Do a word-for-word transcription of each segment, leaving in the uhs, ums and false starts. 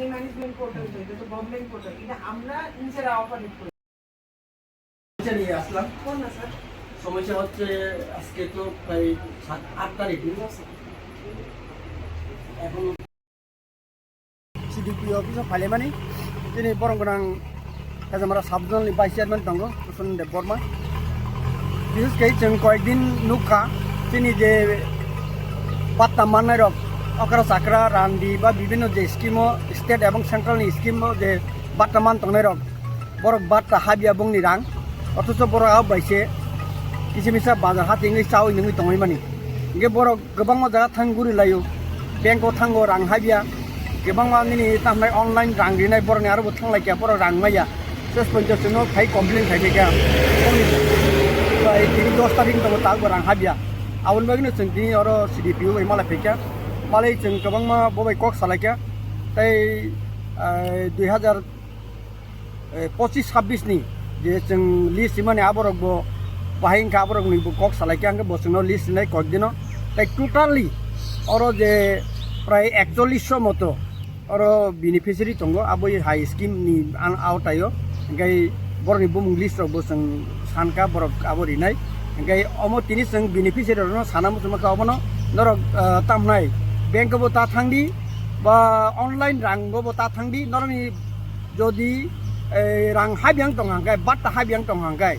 এই management portal তো, এটা তো গভর্নমেন্ট পোর্টাল, এটা আমরা নিজেরা অপারেট করি। আচ্ছা, নিয়ে আসলাম। কোন না স্যার? সমস্যা হচ্ছে, আজকে তো প্রায় সাত আট তারিখ। এখন সিডিপি অফিসে ফাইলাইমানি, তিনি বরং গোনাং Hajamara sub zonal ni vice chairman tongo, Kusun Debbarma. Bises khe chwng koyekdin nukha, chini je batta mannai rok, okra chakra, randi ba bibhinno je scheme o, state ebong central ni scheme o je batta man tongnai rok, borok batta habya bongni rang, othocho borok abo bai se kisa misa bazar hati wngwi chaui nungwi tongwi mani. Hingke borok kwbangma jaga thang guri laio, bank o thango rang habya, kwbangma nini tamhinai online rang rinai borokni aro bo thang laikya, borok rang maya. Ses poncho chwngno phai complain khai phaikha. Bai tini dos tarik tongo, tabukbo rang habya. Aboni bagwino chwng tini oro C D P O bai malai phaikha. Malai chwng kwbangma bo bai kok salaikha. Tei, eh, dui hazar, eh, pochis sabbis ni je chwng list rimani aborok bo bahai wngkha, aborok ni bo kok salaikha, hingke bo chwngno list rinai koikdino. Tei totally oro je prai ekchollish moto oro beneficiary tongo, abo hai scheme ni an-, awtai o, hingke borokni bumung list rok bo chwng sankha, borok abo rinai. Hingke omo tini chwng beneficiary rokno sana muchungma kha, obono norok, ah, tamnai bank o bo ta thangdi ba online rang o bo ta thangdi, norokni jodi, eh, rang habyang tong hangkai, batta habyang tong hangkai,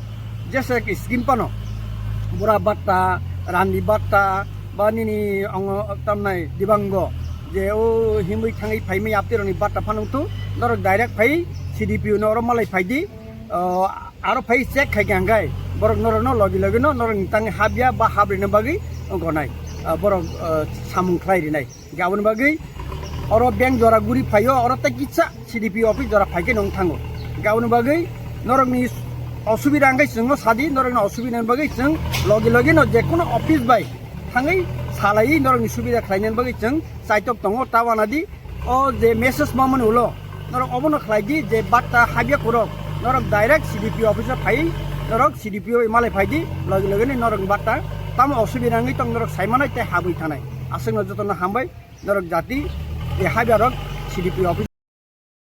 jesa ki scheme pano, bura batta, randi batta, ba nini ongo tamnai dibango, je o himwi thangwi phaimai yaptironi batta phanung tu, norok direct phai C D P O no oro malai phaidi, o, aro phai check khai hangkai, borok norokno logi logi no norokni tangwi habya ba habrina bagwi gonai, ah, borok, ah, samung khlai rinai. Hingke aboni bagwi oro bank jora guri phaio, oro tei kisa C D P office jora phaikhe nung thango. Hingke aboni bagwi norokni osubida hingke chwngno sadi, norokni osubidani bagwi chwng logi logi no jekono office bai thangwi salaiwi norokni subida khlainani bagwi chwng chaitok tongo. Ta wanadi o je message mamani ulo norok obono khlaidi je batta habya kurok norok direct C D P office o phai, norok C D P o malai phaidi, logi logi ni norokni batta tamo osubida wngwi tong norok saimanai tei habwi thanai. Aswkno jotono hambai. Norok jati, e, habya rok C D P office.